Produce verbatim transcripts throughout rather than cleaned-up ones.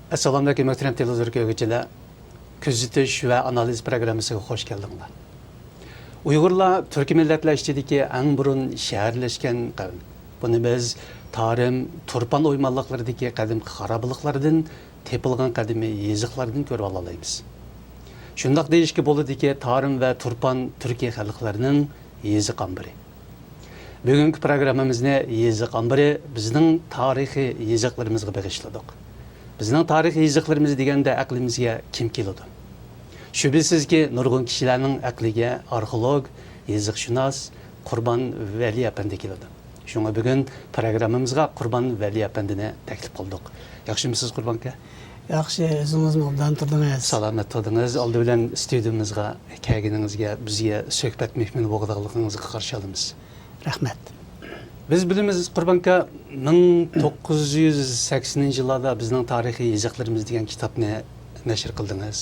ئەسسالامۇئەلەيكۇم، مۆھتەرەم تېلېۋىزور كۆرگۈچىلەر. كۆزىتىش ۋە ئانالىز پروگراممىسىغا خوش كەلدىڭلار. ئۇيغۇرلار تۈركىي مىللەتلەر ئىچىدىكى ئەڭ بۇرۇن شەھەرلەشكەن قەۋم. بۇنى بىز تارىم، تۇرپان ئويمانلىقلىرىدىكى قەدىمكى خارابىلىقلاردىن، تېپىلغان قەدىمىي يېزىقلاردىن كۆرۈۋالالايمىز. شۇنداق دېيىشكە بولىدۇكى، تارىم ۋە تۇرپان تۈركىي خەلقلەرنىڭ يېزىق ئامبىرى. بۈگۈنكى پروگراممىمىزنى يېزىق ئامبىرى بىزنىڭ تارىخىي يېزىقلىرىمىزغا بېغىشلىدۇق. بىزنىڭ تارىخىي يېزىقلىرىمىز دېگەندە ئەقلىمىزگە كىم كېلىدۇ؟ شۈبھىسىزكى، نۇرغۇن كىشىلەرنىڭ ئەقلىگە ئارخېئولوگ، يېزىقشۇناس قۇربان ۋەلى ئەپەندى كېلىدۇ. شۇڭا بۈگۈن پروگراممىمىزغا قۇربان ۋەلى ئەپەندىنى تەكلىپ قىلدۇق. ياخشىمۇسىز، قۇربان ئاكا؟ ياخشى، ئۆزىڭىزمۇ ئوبدان تۇردىڭىز؟ سالامەت تۇردىڭىز. ئالدى بىلەن ستۇدىيىمىزغا كەلگىنىڭىزگە، بىزگە سۆھبەت مېھمىنى بولغانلىقىڭىزغا قارشى ئالىمىز. رەھمەت. بىز بىلىمىز، قۇربان ئاكا، مىڭ توققۇز يۈز سەكسىنىنچى يىللاردا بىزنىڭ تارىخىي يېزىقلىرىمىز دېگەن كىتابنى نەشر قىلدىڭىز.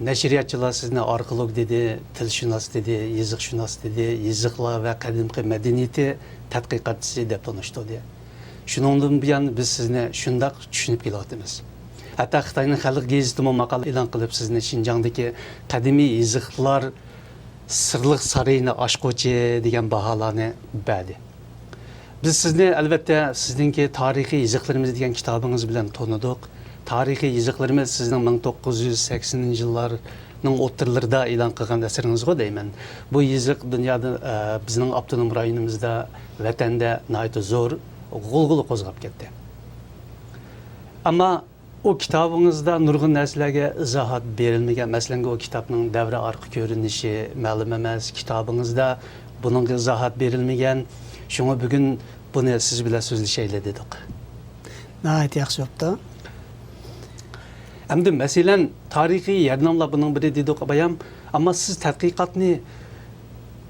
نەشرىياتچىلار سىزنى ئارخېئولوگ دېدى، تىلشۇناس دېدى، يېزىقشۇناس دېدى، يېزىقلار ۋە قەدىمكى مەدەنىيىتى تەتقىقاتچىسى دەپ تونۇشتۇردى. شۇنىڭدىن بۇيان بىز سىزنى شۇنداق چۈشىنىپ كېلىۋاتىمىز. ھەتتا خىتاينىڭ خەلق گېزىتىمۇ ماقالە ئېلان قىلىپ، سىزنى شىنجاڭدىكى قەدىمىي يېزىقلار سىرلىق سارىيىنى ئاچقۇچى دېگەن باھالارنى بەردى. بىز سىزنى، ئەلۋەتتە، سىزنىڭكى تارىخىي يېزىقلىرىمىز دېگەن كىتابىڭىز بىلەن تونۇدۇق. تارىخىي يېزىقلىرىمىز سىزنىڭ مىڭ توققۇز يۈز سەكسىنىنچى يىللارنىڭ ئوتتۇرىلىرىدا ئېلان قىلغان ئەسىرىڭىزغۇ دەيمەن. بۇ يېزىق دۇنيادا، ئە، بىزنىڭ ئاپتونوم رايونىمىزدا، ۋەتەندە ناھايىتى زور غۇلغۇلا قوزغاپ كەتتى. ئەمما ئۇ كىتابىڭىزدا نۇرغۇن نەرسىلەرگە ئىزاھات بېرىلمىگەن. مەسىلەن، ئۇ كىتابنىڭ دەۋرى ئارقا كۆرۈنۈشى مەلۇم ئەمەس. كىتابىڭىزدا بۇنىڭغا ئىزاھات بېرىلمىگەن. شۇڭا بۈگۈن بۇنى سىز بىلەن سۆزلىشەيلى دېدۇق. ناھايىتى ياخشى بوپتۇ. ئەمدى مەسىلەن، تارىخىي يەرناملار بۇنىڭ بىرى دېدۇق، بايام. ئەمما سىز تەتقىقاتنى،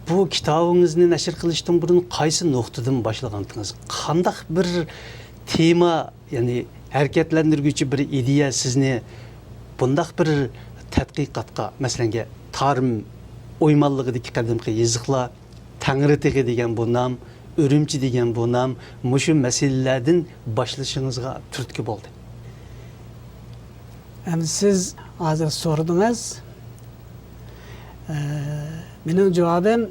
بۇ كىتابىڭىزنى نەشر قىلىشتىن بۇرۇن قايسى نۇقتىدىن باشلىغانتىڭىز؟ قانداق بىر تېما، يەنى ھەرىكەتلەندۈرگۈچى بىر ئىدىيە سىزنى بۇنداق بىر تەتقىقاتقا، مەسىلەنگە، تارىم ئويمانلىقىدىكى قەدىمكى يېزىقلار، تەڭرىتېغى دېگەن بۇ نام، ئۈرۈمچى دېگەن بۇ نام، مۇشۇ مەسىلىلەردىن باشلىشىڭىزغا تۈرتكە بولدى؟ ئەمدى سىز ھازىر سورىدىڭىز. ئە، مېنىڭ جاۋابىم،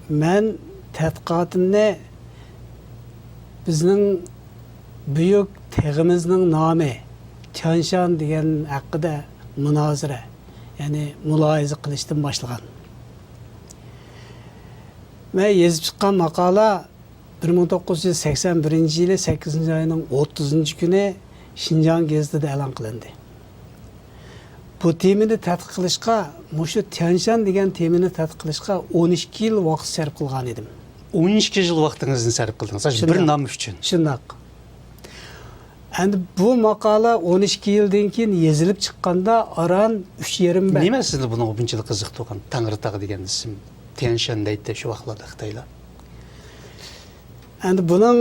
مەن تەتقىقاتىمنى بىزنىڭ بۈيۈك تېغىمىزنىڭ نامى تيانشان دېگەن ھەققىدە مۇنازىرە، يەنى مۇلاھىزە قىلىشتىن باشلىغان. مەن يېزىپ چىققان ماقالە بىر مىڭ توققۇز يۈز سەكسەن بىرىنچى يىلى سەككىزىنچى ئاينىڭ ئوتتۇزىنچى كۈنى شىنجاڭ گېزىتىدە ئېلان قىلىندى. بۇ تېمىنى تەتقىق قىلىشقا، مۇشۇ تيانشان دېگەن تېمىنى تەتقىق قىلىشقا ئون ئىككى يىل ۋاقىت سەرپ قىلغان ئىدىم. ئون ئىككى يىل ۋاقتىڭىزنى سەرپ قىلدىڭىز، بىر شۇنداق. نام ئۈچۈن. شۇنداق. ئەمدى بۇ ماقالە ئون ئىككى يىلدىن كېيىن يېزىلىپ چىققاندا ئاران ئۈچ يېرىم بەك. نېمە سىزنى بۇنىڭغا بۇنچىلىك قىزىقتۇرغان؟ تەڭرىتاغ دېگەن ئىسىم، تيەنشەن دەيتتى شۇ ۋاقىتلاردا خىتايلار. ئەمدى بۇنىڭ،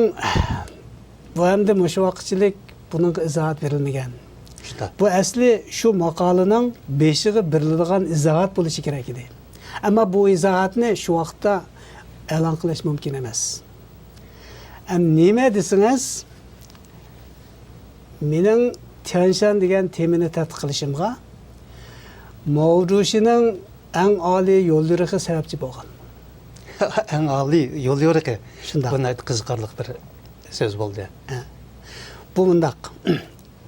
بۇ ئەمدى مۇشۇ ۋاقىتچىلىك بۇنىڭغا ئىزاھات بېرىلمىگەن. شۇنداق. بۇ ئەسلى شۇ ماقالىنىڭ بېشىغا بېرىلىدىغان ئىزاھات بولۇشى كېرەك ئىدى. ئەمما بۇ ئىزاھاتنى شۇ ۋاقىتتا ئېلان قىلىش مۇمكىن ئەمەس. ئەم، نېمە دېسىڭىز، مېنىڭ تيەنشان دېگەن تېمىنى تەتقىق قىلىشىمغا ماۋجۇشىنىڭ ئەڭ ئالىي يوليورۇقى سەۋەبچى بولغان. ئەڭ ئالىي يوليورۇقى. شۇنداق. بۇ ناھايىتى قىزىقارلىق بىر سۆز بولدى. ھە. بۇ مۇنداق.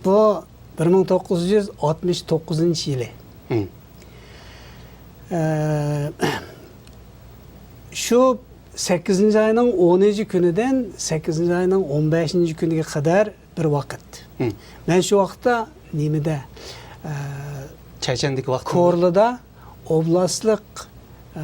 بۇ بىر مىڭ توققۇز يۈز ئاتمىش توققۇزىنچى يىلى. ھىم. ئە، شۇ سەككىزىنچى ئاينىڭ ئونىنچى كۈنىدىن سەككىزىنچى ئاينىڭ ئون بەشىنچى كۈنىگە قەدەر بىر ۋاقىت. ھىم. مەن شۇ ۋاقىتتا نېمىدە، ئە، چەچەندىكى ۋاقىت. كورلىدا ئوبلاستلىق، ئە،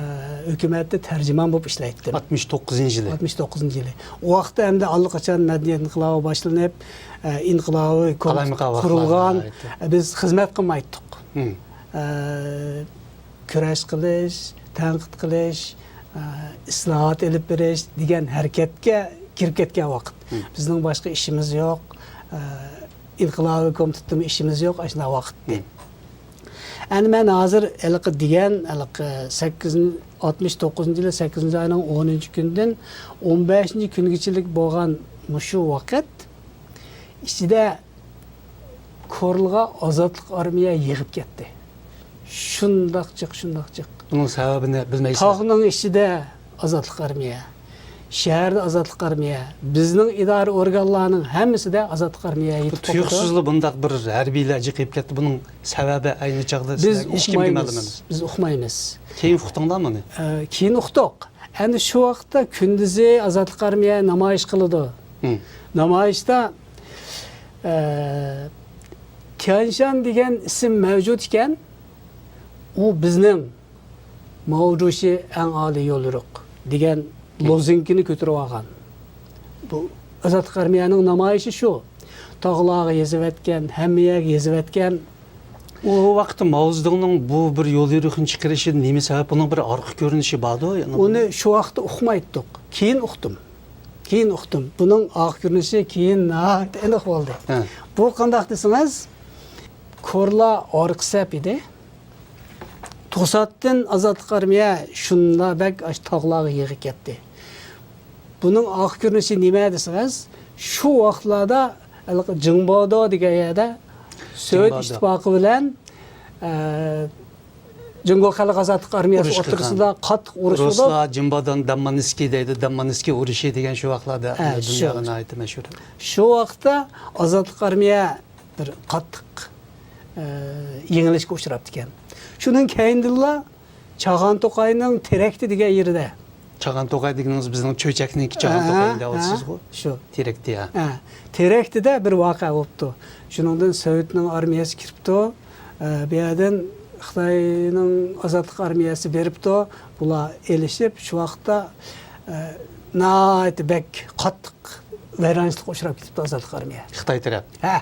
ھۆكۈمەتتە تەرجىمان بولۇپ ئىشلەيتتىم. ئاتمىش توققۇزىنچى يىلى. ئاتمىش توققۇزىنچى يىلى. ئۇ ۋاقىتتا ئەمدى ئاللىقاچان مەدەنىيەت ئىنقىلابى باشلىنىپ، ئە، ئىنقىلابىي كومىتېت قۇرۇلغان. قالايمىقان ۋاقىتلار. ئە، بىز خىزمەت قىلمايتتۇق. ھىم. ئە، كۈرەش قىلىش، تەنقىد قىلىش، ئە، ئىسلاھات ئېلىپ بېرىش دېگەن ھەرىكەتكە كىرىپ كەتكەن ۋاقىت. ھىم. بىزنىڭ باشقا ئىشىمىز يوق. ئە، ئىنقىلابىي كومىتېتتىمۇ ئىشىمىز يوق، ئاشۇنداق ۋاقىت. ھىم. ئەمدى مەن ھازىر ھېلىقى دېگەن، ھېلىقى سەككىز، ئاتمىش توققۇزىنچى يىلى سەككىزىنچى ئاينىڭ ئونىنچى كۈنىدىن ئون بەشىنچى كۈنگىچىلىك بولغان مۇشۇ ۋاقىت ئىچىدە كورلىغا ئازادلىق ئارمىيە يېغىپ كەتتى. شۇنداق جىق، شۇنداق جىق. بۇنىڭ سەۋەبىنى بىلمەيسىز؟ تاغنىڭ ئىچىدە ئازادلىق ئارمىيە، شەھەردە ئازادلىق ئارمىيە، بىزنىڭ ئىدارە ئورگانلارنىڭ ھەممىسىدە ئازادلىق ئارمىيە بۇ يېتىپ قاپتۇ. تۇيۇقسىزلا بۇنداق بىر ھەربىيلەر جىق يېيىپ كەتتى. بۇنىڭ سەۋەبى ئەينى چاغدا بىز سىلەرگە ھېچكىمگە ئۇقمايمىز. مەلۇم ئەمەس. بىز ئۇقمايمىز. كېيىن ئۇقتۇڭلارمۇ بۇنى؟ ئە، كېيىن ئۇقتۇق. ئەنە شۇ ۋاقىتتا كۈندۈزى ئازادلىق ئارمىيە نامايىش قىلىدۇ. ھىم. نامايىشتا، ئە، تيەنشان دېگەن ئىسىم مەۋجۇت ئىكەن، ئۇ بىزنىڭ ماۋجۇشى ئەڭ ئالىي يوليورۇق دېگەن ھىم. لوزۇنكىنى كۆتۈرۈپ ئالغان. بۇ ئازادلىق ئارمىيەنىڭ نامايىشى شۇ. تاغلارغا يېزىۋەتكەن، ھەممە يەرگە يېزىۋەتكەن. ئۇ ۋاقىتتا ماۋزېدۇڭنىڭ بۇ بىر يوليورۇقنى چىقىرىشىدا نېمە سەۋەب؟ بۇنىڭ بىر ئارقا كۆرۈنۈشى باردۇ؟ يەنى ئۇنى شۇ ۋاقىتتا ئۇقمايتتۇق. كېيىن ئۇقتۇم. كېيىن ئۇقتۇم. بۇنىڭ ئارقا كۆرۈنۈشى كېيىن ناھايىتى ئېنىق بولدى. ھە. بۇ قانداق دېسىڭىز، كورلا ئارقا سەپ ئىدى. توساتتىن ئازادلىق ئارمىيە شۇنداق بەك ئاشۇ تاغلارغا يېغىپ كەتتى. بۇنىڭ ئارقا كۆرۈنۈشى نېمە دېسىڭىز، شۇ ۋاقىتلاردا ھېلىقى جىڭبادو دېگەن يەردە سوۋېت جىڭبادو. ئىتتىپاقى بىلەن، ئە، جۇڭگو خەلق ئازادلىق ئارمىيەسى ئۇرۇش ئوتتۇرىسىدا قىلغان. قاتتىق ئۇرۇش بولۇپ، رۇسلار جىڭبادونى داممانسكىي دەيدۇ، داممانسكىي ئۇرۇشى دېگەن شۇ ۋاقىتلاردا ھە، دۇنياغا شۇ. ناھايىتى مەشھۇر. شۇ ۋاقىتتا ئازادلىق ئارمىيە بىر قاتتىق، ئە، يېڭىلىشكە ئۇچراپتىكەن. شۇنىڭ كەينىدىنلا چاغان توقاينىڭ تېرەكتە دېگەن يېرىدە. چاغان توقاي دېگىنىڭىز بىزنىڭ چۆچەكنىڭكى چاغان ھە، توقاينى ھە، دەۋاتىسىزغۇ؟ شۇ. تېرەكتە، ھە. ھە، تېرەكتىدە بىر ۋەقە بوپتۇ. شۇنىڭدىن سوۋېتنىڭ ئارمىيەسى كىرىپتۇ. ئە، بۇ يەردىن خىتاينىڭ ئازادلىق ئارمىيەسى بېرىپتۇ. بۇلار ئېلىشىپ، شۇ ۋاقىتتا، ئە، ناھايىتى بەك قاتتىق ۋەيرانچىلىققا ئۇچراپ كېتىپتۇ ئازادلىق ئارمىيە. خىتاي تەرەپ. ھە.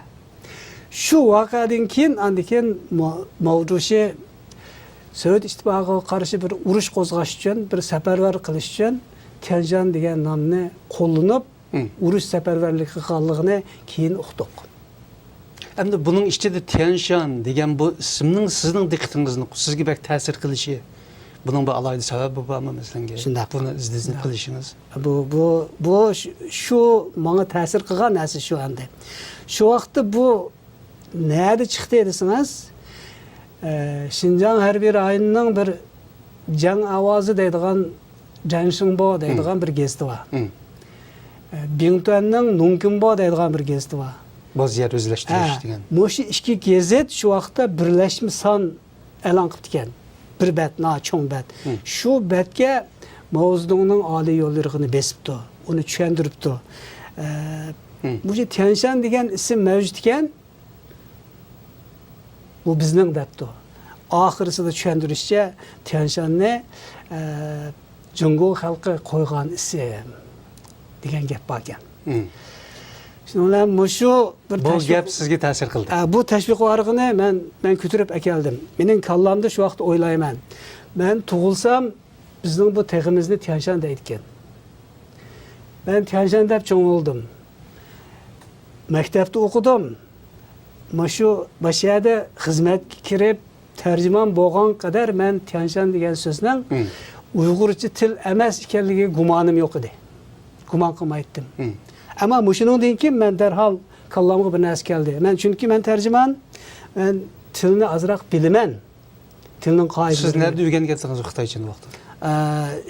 شۇ ۋەقەدىن كېيىن، ئاندىن كېيىن ما-، ماۋجۇشى سوۋېت ئىتتىپاقىغا قارشى بىر ئۇرۇش قوزغاش ئۈچۈن، بىر سەپەرۋەر قىلىش ئۈچۈن تيەنشان دېگەن نامنى قوللىنىپ، ھىم. ئۇرۇش سەپەرۋەرلىكى قىلغانلىقىنى كېيىن ئۇقتۇق. ئەمدى بۇنىڭ ئىچىدە تيەنشان دېگەن بۇ ئىسىمنىڭ سىزنىڭ دىققىتىڭىزنى، سىزگە بەك تەسىر قىلىشى، بۇنىڭ بىر ئالاھىدە سەۋەبى بارمۇ، مەسىلەن، شۇنداق. بۇنى ئىزدىنىپ شۇنداق. قىلىشىڭىز؟ بۇ، بۇ، بۇ شۇ، شۇ ماڭا تەسىر قىلغان نەرسە شۇ ئەمدى. شۇ ۋاقىتتا بۇ نەدە چىقتى دېسىڭىز، ئە، شىنجاڭ ھەربىي رايونىنىڭ بىر جەڭ ئاۋازى دەيدىغان، جەڭشىڭبو دەيدىغان ھىم. بىر گېزىتى بار. ھىم. ئە، بىڭتۈەننىڭ نۇڭكىنبو دەيدىغان بىر گېزىتى بار. بوز يەر ئۆزلەشتۈرۈش ھە، دېگەن. مۇشۇ ئىككى گېزىت شۇ ۋاقىتتا بىرلەشمە سان ئېلان قىپتىكەن. بىر بەت، ناھايىتى چوڭ بەت. ھىم. شۇ بەتكە ماۋزېدۇڭنىڭ ئالىي يوليورۇقىنى بېسىپتۇ. ئۇنى چۈشەندۈرۈپتۇ. ئە، ھىم. مۇشۇ تيەنشان دېگەن ئىسىم مەۋجۇت ئىكەن. بۇ بىزنىڭ دەپتۇ. ئاخىرسىدا چۈشەندۈرۈشىچە، تيەنشاننى، ئە، جۇڭگو خەلقى قويغان ئىسىم دېگەن گەپ باركەن. ھىم. شۇنىڭ بىلەن مۇشۇ بىر بۇ تەشۋىق گەپ سىزگە تەسىر قىلدى. ئە، بۇ تەشۋىق ۋارىقىنى مەن، مەن كۆتۈرۈپ ئەكەلدىم. مېنىڭ كاللامدا شۇ ۋاقىتتا ئويلايمەن. مەن تۇغۇلسام، بىزنىڭ بۇ تېغىمىزنى تيەنشان دەيدىكەن. مەن تيەنشان دەپ چوڭ بولدۇم. مەكتەپتە ئوقۇدۇم. مۇشۇ باش يەردە خىزمەتكە كىرىپ، تەرجىمان بولغان قەدەر مەن تيەنشان دېگەن سۆزنىڭ ھىم. ئۇيغۇرچە تىل ئەمەس ئىكەنلىكىگە گۇمانىم يوق ئىدى. گۇمان قىلمايتتىم. ھىم. ئەمما مۇشۇنىڭدىن كېيىن مەن دەرھال كاللامغا بىر نەرسە كەلدى. مەن، چۈنكى مەن تەرجىمان، مەن تىلنى ئازراق بىلىمەن. تىلنىڭ قائىدىلىرىنى. سىز نەدە ئۆگەنگەنتىڭىز خىتايچىنى ۋاقتىدا؟ ئە،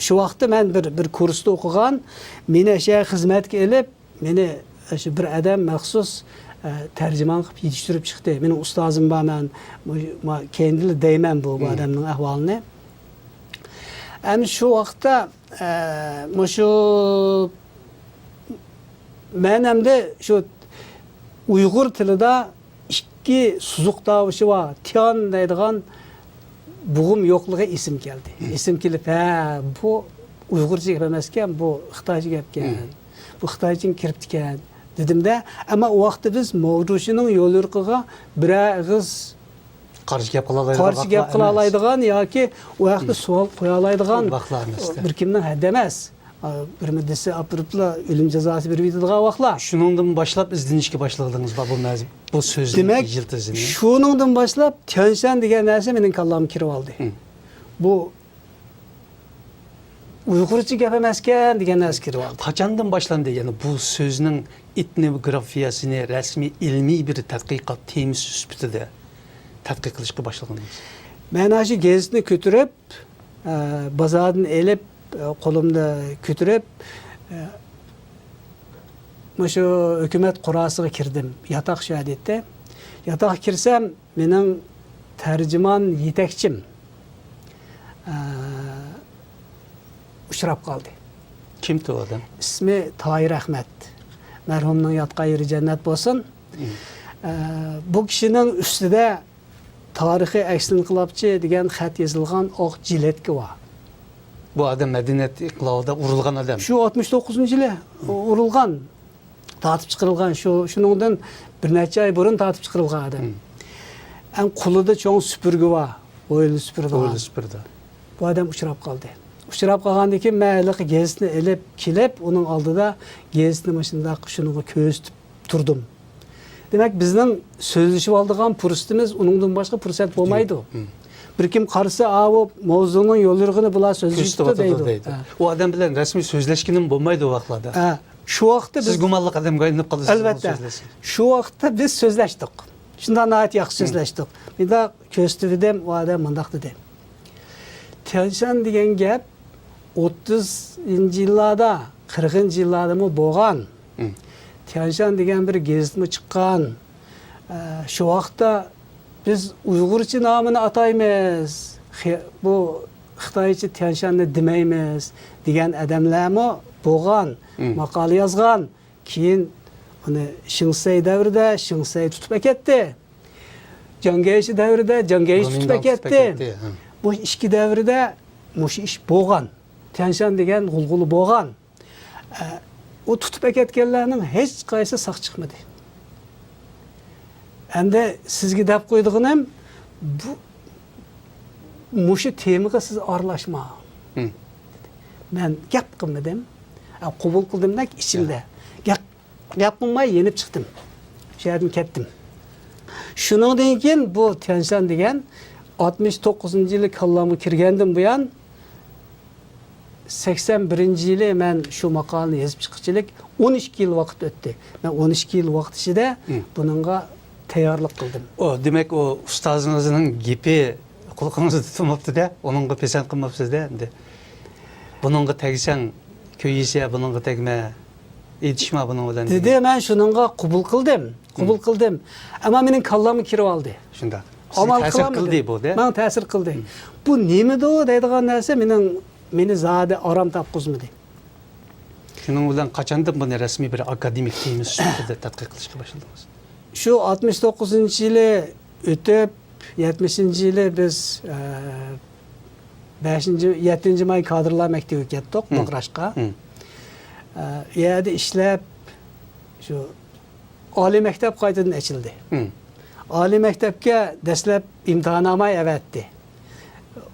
شۇ ۋاقىتتا مەن بىر، بىر كۇرستا ئوقۇغان، مېنى ئەشە خىزمەتكە ئېلىپ، مېنى شۇ بىر ئادەم مەخسۇس، ئە، تەرجىمان قىلىپ يېتىشتۈرۈپ چىقتى. مېنىڭ ئۇستازىم بار، مەن مۇ-، ما-، كەينىدىنلا دەيمەن بۇ، بۇ ھىم. ئادەمنىڭ ئەھۋالىنى. ئەمدى شۇ ۋاقىتتا، ئە، مۇشۇ مەن ئەمدى شۇ ئۇيغۇر تىلىدا ئىككى سوزۇق تاۋۇشى بار، تيان دەيدىغان بوغۇم يوقلۇقى ئېسىمگە كەلدى. مم. ئېسىمگە كېلىپ، ھە، بۇ ئۇيغۇرچە گەپ ئەمەسكەن، بۇ خىتايچە گەپكەن. مم. بۇ خىتايچىنى كىرىپتىكەن، دېدىم-دە. ئەمما ئۇ ۋاقىتتا بىز ماۋجۇشىنىڭ يوليورۇقىغا بىرەر ئېغىز قارشى گەپ قىلالايدىغان قارشى گەپ قىلالايدىغان ياكى ئۇ ھەقتە مم. سوئال قويالايدىغان ۋاقىتلار ئەمەستە. بىر كىمنىڭ ھەددى ئەمەس. ئا، بىر مۇددىسى ئاپىرىپلا ئۆلۈم جازاسى بېرىپ يېتىدىغان ۋاقىتلار. شۇنىڭدىن باشلاپ ئىزدىنىشكە باشلىدىڭىزمۇ بۇ مەز-، بۇ سۆزنىڭ دېمەك، يىلتىزىنى؟ شۇنىڭدىن باشلاپ تيەنشان دېگەن نەرسە مېنىڭ كاللامغا كىرىۋالدى. مم. بۇ ئۇيغۇرچە گەپ ئەمەسكەن دېگەن نەرسە كىرىۋالدى. قاچاندىن باشلاندى؟ يەنى بۇ سۆزنىڭ ئېتنوگرافىيەسىنى رەسمىي ئىلمىي بىر تەتقىقات تېمىسى سۈپىتىدە تەتقىق قىلىشقا باشلىغىنىڭىز؟ مەن ئاشۇ گېزىتنى كۆتۈرۈپ، ئە، بازاردىن ئېلىپ، ئە، قولۇمدا كۆتۈرۈپ، ئە، مۇشۇ ھۆكۈمەت قوراسىغا كىردىم. ياتاق شۇ يەردە ئىدى. ياتاققا كىرسەم، مېنىڭ تەرجىمان يېتەكچىم، ئە، ئۇچراپ قالدى. كىمتى ئۇ ئادەم؟ ئىسمى تاھىر ئەخمەت. مەرھۇمنىڭ ياتقان يېرى جەننەت بولسۇن. مم. ئە، بۇ كىشىنىڭ ئۈستىدە تارىخىي ئەكس ئىنقىلابچى دېگەن خەت يېزىلغان ئاق جىلەتكە بار. بۇ ئادەم مەدەنىيەت ئىنقىلابىدا ئۇرۇلغان ئادەم. شۇ ئاتمىش توققۇزىنچى يىلى ئۇرۇلغان، تارتىپ چىقىرىلغان، شۇ، شۇنىڭدىن بىر نەچچە ئاي بۇرۇن تارتىپ چىقىرىلغان ئادەم. مم. ئەڭ قولىدا چوڭ سۈپۈرگە بار، ھويلا سۈپۈرىدىغان. ھويلا سۈپۈرىدۇ. بۇ ئادەم ئۇچراپ قالدى. ئۇچراپ قالغاندىن كېيىن مەن ھېلىقى گېزىتنى ئېلىپ كېلىپ، ئۇنىڭ ئالدىدا گېزىتنى مۇشۇنداق شۇنىڭغا كۆرسىتىپ تۇردۇم. دېمەك، بىزنىڭ سۆزلىشىۋالىدىغان پۇرسىتىمىز ئۇنىڭدىن باشقا پۇرسەت بولمايدۇ. مم. بىر كىم قارىسا، «ئا، ئۇ ماۋزۇنىڭ يوليورۇقىنى بۇلار سۆزلىشىپتۇ» كۆرسىتىۋاتىدۇ دەيدۇ. دەيدۇ. ھە. ئۇ ئادەم بىلەن رەسمىي سۆزلەشكىنىمۇ بولمايدۇ ئۇ ۋاقىتلاردا. ھە. شۇ ۋاقىتتا سىز بىز گۇمانلىق ئادەمگە ئايلىنىپ قالىسىز ئۇنىڭ سۆزلىشى. ئەلۋەتتە. شۇ ۋاقىتتا بىز سۆزلەشتۇق. شۇنداق ناھايىتى ياخشى مم. سۆزلەشتۇق. مۇنداق كۆرسىتىۋىدىم، ئۇ ئادەم مۇنداق دېدى. تيەنشان دېگەن گەپ ئوتتۇزىنچى يىللاردا، قىرىقىنچى يىللاردىمۇ بولغان. مم. تيەنشان دېگەن بىر گېزىتمۇ چىققان. ئە، شۇ ۋاقىتتا بىز ئۇيغۇرچە نامىنى ئاتايمىز، خى-، بۇ خىتايچە تيەنشاننى دېمەيمىز دېگەن ئادەملەرمۇ بولغان، مم. ماقالە يازغان. كېيىن ئۇنى شېڭ شىسەي دەۋرىدە شېڭ شىسەي تۇتۇپ ئەكەتتى. جياڭ گەيشى دەۋرىدە جياڭ گەيشى تۇتۇپ ئەكەتتى. ھە. بۇ ئىككى دەۋردە مۇشۇ ئىش بولغان. تيەنشان دېگەن غۇلغۇلا بولغان. ئە، ئۇ تۇتۇپ ئەكەتكەنلەرنىڭ ھېچقايسى ساق چىقمىدى. ئەمدى سىزگە دەپ قويىدىغىنىم، بۇ، مۇشۇ تېمىغا سىز ئارىلاشماڭ. مم. مەن گەپ قىلمىدىم. ئە، قوبۇل قىلدىم دەك ئىچىمدە. ھە. گەپ، گەپ قىلماي يېنىپ چىقتىم. شۇ يەردىن كەتتىم. شۇنىڭدىن كېيىن بۇ تيەنشان دېگەن ئاتمىش توققۇزىنچى يىلى كاللامغا كىرگەندىن بۇيان، سەكسەن بىرىنچى يىلى مەن شۇ ماقالىنى يېزىپ چىققۇچىلىك ئون ئىككى يىل ۋاقىت ئۆتتى. مەن ئون ئىككى يىل ۋاقىت ئىچىدە مم. بۇنىڭغا تەييارلىق قىلدىم. ئۇ، دېمەك، ئۇ ئۇستازىڭىزنىڭ گېپى قۇلىقىڭىزدا تۇتماپتۇ-دە، ئۇنىڭغا پىسەنت قىلماپسىز-دە ئەمدى. بۇنىڭغا تەگسەڭ كۆيىسە، بۇنىڭغا تەگمە، ئېتىشما بۇنىڭ بىلەن دېدى. دېدى، مەن شۇنىڭغا قوبۇل قىلدىم. قوبۇل مم. قىلدىم. ئەمما مېنىڭ كاللامغا كىرىۋالدى. شۇنداق. ئامال قىلالمىدىم. سىزگە تەسىر قىلدى بۇ-دە؟ ماڭا تەسىر قىلدى. مم. بۇ نېمىدۇ دەيدىغان نەرسە مېنىڭ، مېنى زادى ئارام تاپقۇزمىدى. شۇنىڭ بىلەن قاچاندىن بۇنى رەسمىي بىر ئاكادېمىك تېما سۈپىتىدە تەتقىق قىلىشقا باشلىدىڭىز؟ شۇ ئاتمىش توققۇزىنچى يىلى ئۆتۈپ، يەتمىشىنچى يىلى بىز، ئە، بەشىنچى، يەتتىنچى ماي كادىرلار مەكتىۋىگە كەتتۇق، مم. باغراشقا. مم. ئە، ئۇ يەردە ئىشلەپ، شۇ ئالىي مەكتەپ قايتىدىن ئېچىلدى. مم. ئالىي مەكتەپكە دەسلەپ ئىمتىھاننامە ئەۋەتتى.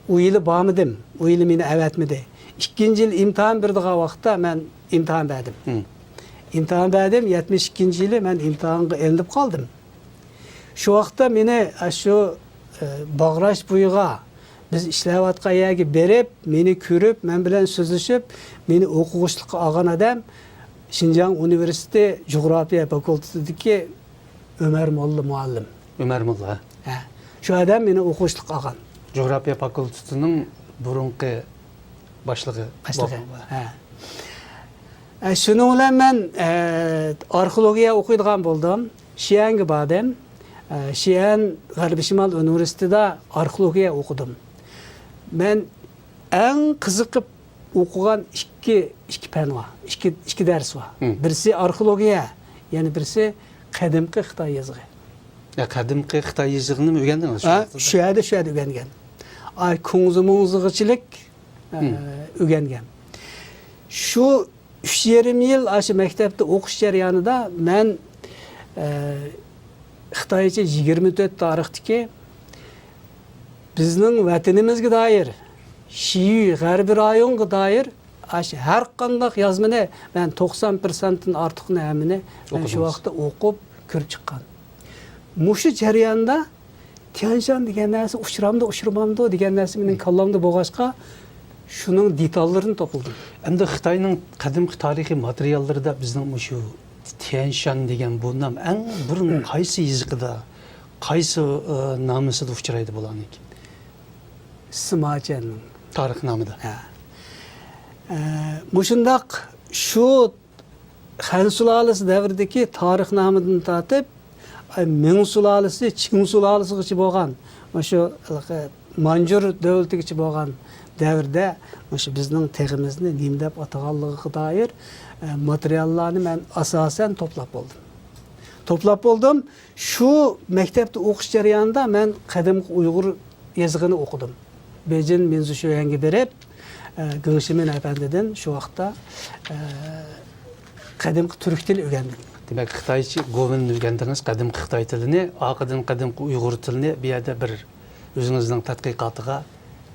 ئۇ يىلى بارمىدىم، ئۇ يىلى مېنى ئەۋەتمىدى. ئىككىنچى يىل ئىمتىھان بېرىدىغان ۋاقىتتا مەن ئىمتىھان بەردىم. مم. ئىمتىھان بەردىم، يەتمىش ئىككىنچى يىلى مەن ئىمتىھانغا ئېلىنىپ قالدىم. شۇ ۋاقىتتا مېنى ئاشۇ، ئە، باغراش بويىغا، بىز ئىشلەۋاتقان يەرگە بېرىپ، مېنى كۆرۈپ، مەن بىلەن سۆزلىشىپ، مېنى ئوقۇغۇچىلىققا ئالغان ئادەم شىنجاڭ ئۇنىۋېرسىتېتى جۇغراپىيە فاكۇلتېتىدىكى ئۆمەر موللا مۇئەللىم. ئۆمەر موللا. ھە. شۇ ئادەم مېنى ئوقۇغۇچىلىققا ئالغان. جۇغراپىيە فاكۇلتېتىنىڭ بۇرۇنقى باشلىقى. باشلىقى. ھە. ئە، شۇنىڭ بىلەن مەن، ئە، ئارخېئولوگىيە ئوقۇيدىغان بولدۇم. شىئەنگە باردىم. ئە، شىئەن غەربىي شىمال ئۇنىۋېرسىتېتىدا ئارخېئولوگىيە ئوقۇدۇم. مەن ئەڭ قىزىقىپ ئوقۇغان ئىككى، ئىككى پەن بار، ئىككى، ئىككى دەرس بار. مم. بىرسى ئارخېئولوگىيە، يەنە بىرسى قەدىمكى خىتاي يېزىقى. يا، قەدىمكى خىتاي يېزىقىنىمۇ ئۆگەندىڭىز شۇ ھە، ۋاقىتتا؟ شۇ يەردە، شۇ يەردە ئۆگەنگەن. ئاي، كۇڭزى مۇڭزىغىچىلىك، ئە، مم. ئۆگەنگەن. شۇ ئۈچ يېرىم يىل ئاشۇ مەكتەپتە ئوقۇش جەريانىدا مەن، ئە، خىتايچە يىگىرمە تۆت تارىختىكى بىزنىڭ ۋەتىنىمىزگە دائىر، شىيۈ غەربىي رايونغا دائىر ئاشۇ ھەر قانداق يازمىنى مەن توقسان پىرسەنتتىن ئارتۇقىنى ھەممىنى مەن شۇ ئوقۇدىڭىز. ۋاقىتتا ئوقۇپ كۆرۈپ چىققان. مۇشۇ جەرياندا تيەنشان دېگەن نەرسە ئۇچرامدۇ، ئۇچرىمامدۇ دېگەن نەرسە مېنىڭ مم. كاللامدا بولغاچقا، شۇنىڭ دېتاللىرىنى توپلىدىم. ئەمدى خىتاينىڭ قەدىمكى تارىخىي ماتېرىياللىرىدا بىزنىڭ مۇشۇ تيەنشان دېگەن بۇ نام ئەڭ بۇرۇن قايسى يېزىقىدا، قايسى، ئى، نامىسىدا ئۇچرايدۇ بۇلارنىڭكى؟ سىماچيەننىڭ. تارىخنامىدا. ھە. ئە، مۇشۇنداق شۇ خەن سۇلالىسى دەۋرىدىكى تارىخنامىدىن تارتىپ، ئاي، مىڭ سۇلالىسى، چىڭ سۇلالىسىغىچە بولغان، مۇشۇ ھېلىقى مانجۇر دۆلىتىگىچە بولغان دەۋردە مۇشۇ بىزنىڭ تېغىمىزنى نېمە دەپ ئاتىغانلىقىغا دائىر، ئە، ماتېرىياللارنى مەن ئاساسەن توپلاپ بولدۇم. توپلاپ بولدۇم. شۇ مەكتەپتە ئوقۇش جەريانىدا مەن قەدىمكى ئۇيغۇر يېزىقىنى ئوقۇدۇم. بېيجىڭ مىنزۇشۈيۈەنگە بېرىپ، ئە، گېڭ شىمىن ئەپەندىدىن شۇ ۋاقىتتا، ئە، قەدىمكى تۈرك تىلى ئۆگەندىم. دېمەك، خىتايچە گوۋۇن ئۆگەندىڭىز، قەدىمكى خىتاي تىلىنى، ئارقىدىن قەدىمكى ئۇيغۇر تىلىنى بۇ يەردە بىر ئۆزىڭىزنىڭ تەتقىقاتىغا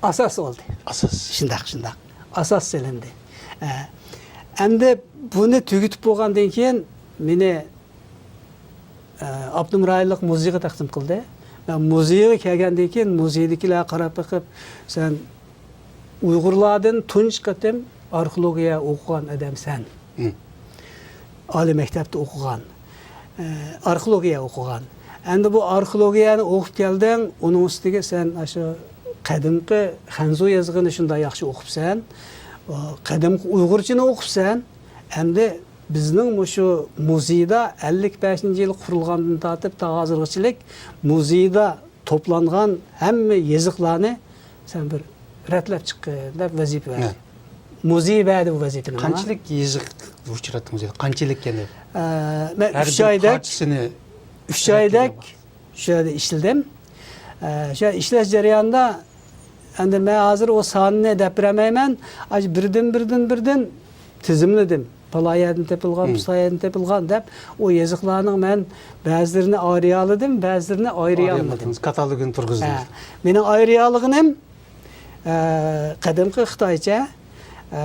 ئاساس بولدى. ئاساس. شۇنداق، شۇنداق. ئاساس سېلىندى. ئە، ئەمدى بۇنى تۈگىتىپ بولغاندىن كېيىن مېنى ئاپتونوم رايونلۇق مۇزېيغا تەقدىم قىلدى. مەن مۇزېيغا كەلگەندىن كېيىن مۇزېيدىكىلەر قاراپ بېقىپ، سەن ئۇيغۇرلاردىن تۇنجى قېتىم ئارخېئولوگىيە ئوقۇغان ئادەمسەن. مم. ئالىي مەكتەپتە ئوقۇغان، ئارخېئولوگىيە ئوقۇغان. ئەمدى بۇ ئارخېئولوگىيەنى ئوقۇپ كەلدىڭ، ئۇنىڭ ئۈستىگە سەن ئاشۇ قەدىمكى خەنزۇ يېزىقىنى شۇنداق ياخشى ئوقۇپسەن، قەدىمكى ئۇيغۇرچىنى ئوقۇپسەن، ئەمدى بىزنىڭ مۇشۇ مۇزېيدا ئەللىك بەشىنچى يىل قۇرۇلغاندىن تارتىپ تا ھازىرغىچىلىك مۇزېيدا توپلانغان ھەممە يېزىقلارنى سەن بىر رەتلەپ چىققىن دەپ ۋەزىپە بەردى. مۇزېي بەردى بۇ ۋەزىپىنى ماڭا. قانچىلىك يېزىق ئۇچراتتىڭىز؟ قانچىلىك يەنى؟ ئە، مەن ئۈچ ئايدەك، ئۈچ ئايدەك شۇ يەردە ئىشلىدىم. ئە، شۇ يەردە ئىشلەش جەريانىدا ئەمدى مەن ھازىر ئۇ ساننى دەپ بېرەلمەيمەن. ئاشۇ بىردىن، بىردىن، بىردىن تىزىملىدىم. پالان يەردىن تېپىلغان، پۇسان يەردىن تېپىلغان دەپ، ئۇ يېزىقلارنىڭ مەن بەزىلىرىنى ئايرىيالىدىم، بەزىلىرىنى ئايرىيالمىدىم. كاتالوگىنى تۇرغۇزدىڭىز. ھە. مېنىڭ ئايرىيالىغىنىم، ئە، قەدىمكى خىتايچە، ئە،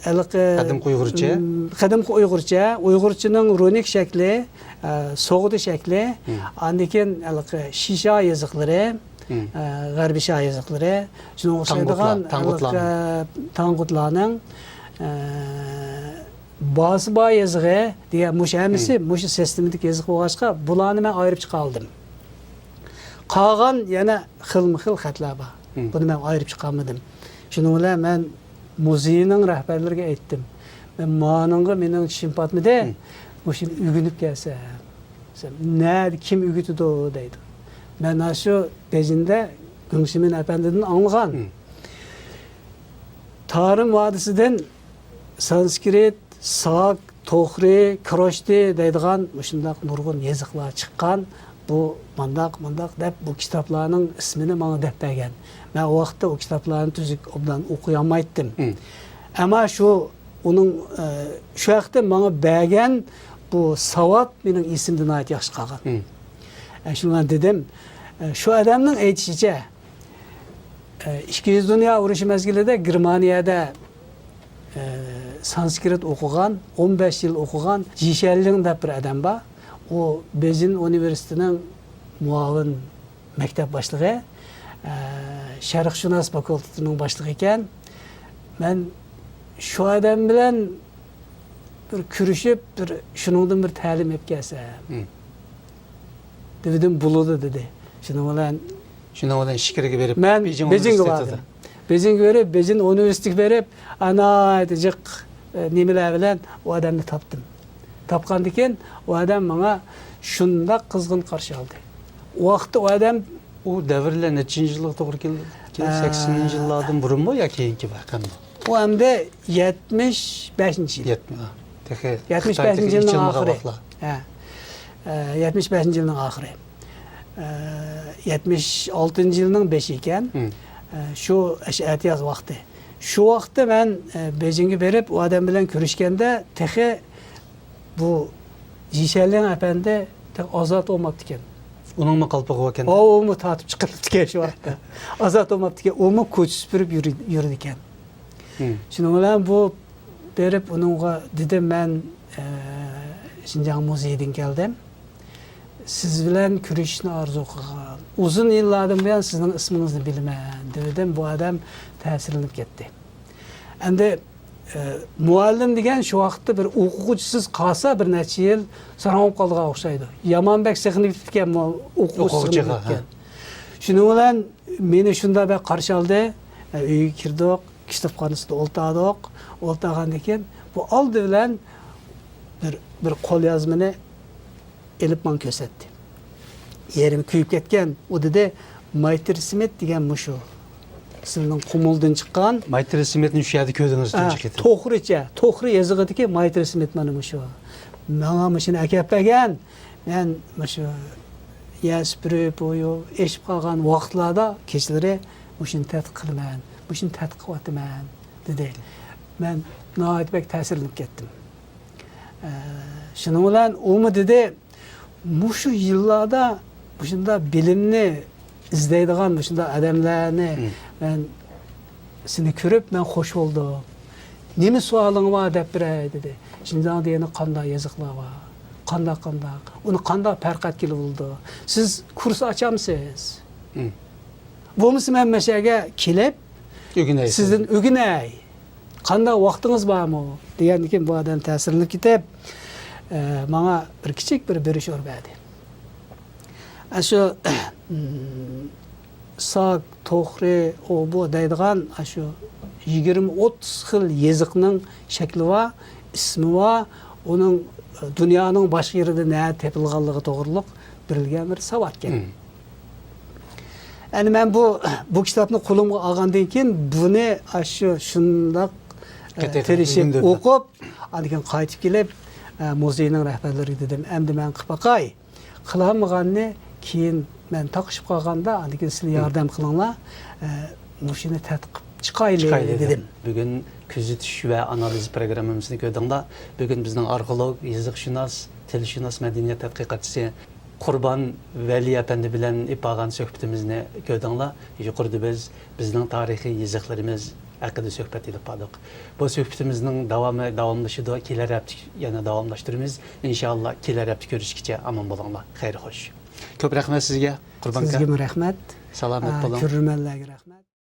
ھېلىقى، قەدىمكى ئۇيغۇرچە؟ م، قەدىمكى ئۇيغۇرچە، ئۇيغۇرچىنىڭ رۇنىك شەكلى، ئە، سوغدى شەكلى، ئاندىن كېيىن ھېلىقى شىشا يېزىقلىرى، ئە، غەربىي شا يېزىقلىرى، شۇنىڭغا ئوخشايدىغان، تاڭگۇتلار، تاڭگۇتلارنىڭ، ئە، باسىبا يېزىقى دېگەن مۇشۇ ھەممىسى مۇشۇ سىستېمىدىكى يېزىق بولغاچقا، بۇلارنى مەن ئايرىپ چىقالدىم. قالغان يەنە خىلمۇ خىل خەتلەر بار. بۇنى مەن ئايرىپ چىقالمىدىم. شۇنىڭ بىلەن مەن مۇزېينىڭ رەھبەرلىرىگە ئېيتتىم. مەن مانىڭغا مېنىڭ چىشىم پاتمىدى. مۇشۇنى ئۆگىنىپ كەلسەم. دېسەم، نەدە، كىم ئۆگىتىدۇ دەيدۇ. مەن ئاشۇ بېيجىڭدە گېڭ شىمىن ئەپەندىدىن ئاڭلىغان. تارىم ۋادىسىدىن سانسكرىت، ساك، توخرى، كروشتى دەيدىغان مۇشۇنداق نۇرغۇن يېزىقلار چىققان. بۇ مانداق، مانداق دەپ بۇ كىتابلارنىڭ ئىسمىنى ماڭا دەپ بەرگەن. مەن ئۇ ۋاقىتتا ئۇ كىتابلارنى تۈزۈك ئوبدان ئوقۇيالمايتتىم. ئەمما شۇ ئۇنىڭ، ئە، شۇ ھەقتە ماڭا بەرگەن بۇ ساۋات مېنىڭ ئېسىمدە ناھايىتى ياخشى قالغان. ئە، شۇنىڭ بىلەن دېدىم، ئە، شۇ ئادەمنىڭ ئېيتىشىچە، ئە، ئىككىنچى دۇنيا ئۇرۇشى مەزگىلىدە گېرمانىيەدە، ئە، سانسكرىت ئوقۇغان، ئون بەش يىل ئوقۇغان جى شيەنلىڭ دەپ بىر ئادەم بار. ئۇ بېيجىڭ ئۇنىۋېرسىتېتىنىڭ مۇئاۋىن مەكتەپ باشلىقى، ئە، شەرقشۇناس فاكۇلتېتىنىڭ باشلىقى ئىكەن. مەن شۇ ئادەم بىلەن بىر كۆرۈشۈپ، بىر شۇنىڭدىن بىر تەلىم ئېلىپ كەلسەم دېدىم، بولىدۇ دېدى. شۇنىڭ بىلەن شۇنىڭ بىلەن ئىچكىرىگە بېرىپ، مەن بېيجىڭ بېيجىڭغا ئۇنىۋېرسىتېتىدا باردىم. بېيجىڭغا بېرىپ، بېيجىڭ ئۇنىۋېرسىتېتىگە بېرىپ، ئانا جىق، ئە، نېمىلەر بىلەن ئۇ ئادەمنى تاپتىم. تاپقاندىن كېيىن ئۇ ئادەم ماڭا شۇنداق قىزغىن قارشى ئالدى. ئۇ ۋاقىتتا ئۇ ئادەم ئۇ دەۋرلەر نەچچىنچى يىللارغا توغرا كېلىدۇ؟ ئە، سەكسىنىنچى يىللاردىن بۇرۇنمۇ ياكى كېيىنكى ۋەقەمۇ؟ ئۇ ئەمدى يەتمىش بەشىنچى يىل. يەتمىش، ھە. تېخى يەتمىش بەشىنچى يىلنىڭ ئاخىرى. ھە. ئە، يەتمىش بەشىنچى يىلنىڭ ئاخىرى. ئە، يەتمىش ئالتىنچى يىلنىڭ بېشى ئىكەن. ئە، شۇ ئەش-، ئەتىياز ۋاقتى. شۇ ۋاقىتتا مەن، ئە، بېيجىڭغا بېرىپ، ئۇ ئادەم بىلەن كۆرۈشكەندە، تېخى بۇ جى شيەنلىڭ ئەپەندى تېخى ئازاد بولماپتىكەن. ئۇنىڭمۇ قالپىقى باركەن. ئۇمۇ تارتىپ چىقىرىپتىكەن شۇ ۋاقىتتا. ئازاد بولماپتىكەن. ئۇمۇ كوچا سۈپۈرۈپ يۈرى-، يۈرىدىكەن. شۇنىڭ بىلەن بۇ بېرىپ ئۇنىڭغا دېدىم، مەن، ئە، شىنجاڭ مۇزېيىدىن كەلدىم. سىز بىلەن كۆرۈشۈشنى ئارزۇ قىلغان. ئۇزۇن يىللاردىن بۇيان سىزنىڭ ئىسمىڭىزنى بىلىمەن، دېدىم. بۇ ئادەم تەسىرلىنىپ كەتتى. ئەمدى، ئە، مۇئەللىم دېگەن شۇ ۋاقىتتا بىر ئوقۇغۇچىسىز قالسا، بىر نەچچە يىل ساراڭ بولۇپ قالىدىغان ئوخشايدۇ. يامان بەك سېغىنىپ كېتىپتىكەن، مۇ-، ئوقۇغۇچىسى سېغىنىپ كېتىپتىكەن. شۇنىڭ بىلەن مېنى شۇنداق بەك قارشى ئالدى. ئە، ئۆيگە كىردۇق، كىتابخانىسىدا ئولتۇردۇق. ئولتۇرغاندىن كېيىن بۇ ئالدى بىلەن بىر، بىر قوليازمىنى ئېلىپ ماڭا كۆرسەتتى. يېرىم كۆيۈپ كەتكەن. ئۇ دېدى، مايتىرى سمىت دېگەن مۇشۇ. سىلىنىڭ قۇمۇلدىن چىققان. مايتىرى سمىتنى شۇ يەردە كۆردىڭىز ھە، تۇنجى قېتىم؟ توخرىچە، توخرا يېزىقىدىكى مايتىرى سمىت مانا مۇشۇ. ماڭا مۇشۇنى ئەكەپ بەرگەن. مەن مۇشۇ يەر سۈپۈرۈپ، بۇ يۇ-، ئېشىپ قالغان ۋاقىتلاردا كېچىلىرى مۇشۇنى تەتقىق قىلىمەن، مۇشۇنى تەتقىق قىلىۋاتىمەن، دېدى. مەن ناھايىتى بەك تەسىرلىنىپ كەتتىم. ئە، شۇنىڭ بىلەن ئۇمۇ دېدى، مۇشۇ يىللاردا مۇشۇنداق بىلىمنى ئىزدەيدىغان مۇشۇنداق ئادەملەرنى مم. مەن سېنى كۆرۈپ، مەن خوش بولدۇم. نېمە سوئالىڭ بار دەپ بېرەي، دېدى. شىنجاڭدا يەنە قانداق يېزىقلار بار؟ قانداق، قانداق؟ ئۇنى قانداق پەرق ئەتكىلى بولىدۇ؟ سىز كۇرس ئاچامسىز؟ مم. بولمىسا مەن مەشەگە كېلىپ، ئۆگىنەي سىزدىن سىزدىن. ئۆگىنەي. قانداق ۋاقتىڭىز بارمۇ؟ دېگەندىن كېيىن بۇ ئادەم تەسىرلىنىپ كېتىپ، ئە، ماڭا بىر كىچىك بىر بروشور بەردى. ئە، شۇ، ساك، توخرى، ئۇ بۇ دەيدىغان، ئە، شۇ يىگىرمە ئوتتۇز خىل يېزىقنىڭ شەكلى بار، ئىسمى بار، ئۇنىڭ، ئە، دۇنيانىڭ باشقا يېرىدە نەدە تېپىلغانلىقى توغرۇلۇق بېرىلگەن بىر ساۋاتكەن. مم. ئەنە مەن بۇ، بۇ كىتابنى قولۇمغا ئالغاندىن كېيىن، بۇنى ئاشۇ شۇنداق، ئە، قېتىقىپ تىرىشىپ ئۆگەندۈردۈم. ئوقۇپ، ئاندىن كېيىن قايتىپ كېلىپ، ئە، مۇزېينىڭ رەھبەرلىرىگە دېدىم، ئەمدى مەن قىلىپ باقاي. قىلالمىغاننى كېيىن مەن تاقىشىپ قالغاندا، ئاندىن كېيىن سىلەر مم. ياردەم قىلىڭلار. ئە، مۇشۇنى تەتقىق قىلىپ چىقايلى، چىقايلى دېدىم. دېدىم. بۈگۈن كۆزىتىش ۋە ئانالىز پروگراممىمىزنى كۆردۈڭلار. بۈگۈن بىزنىڭ ئارخېئولوگ، يېزىقشۇناس، تىلشۇناس، مەدەنىيەت تەتقىقاتچىسى قۇربان ۋەلى ئەپەندى بىلەن ئېلىپ بارغان سۆھبىتىمىزنى كۆردۈڭلار. يۇقىرىدا بىز بىزنىڭ تارىخىي يېزىقلىرىمىز ھەققىدە سۆھبەت ئېلىپ باردۇق. بۇ سۆھبىتىمىزنىڭ داۋامى داۋاملىشىدۇ. كېلەر ھەپتە يەنە داۋاملاشتۇرىمىز. ئىنشاللا كېلەر ھەپتە كۆرۈشكىچە ئامان بولۇڭلار. خەير خوش. كۆپ رەھمەت سىزگە، قۇربان ئاكا. سىزگىمۇ رەھمەت. سالامەت ئا، بولۇڭ. كۆرۈرمەنلەرگە رەھمەت.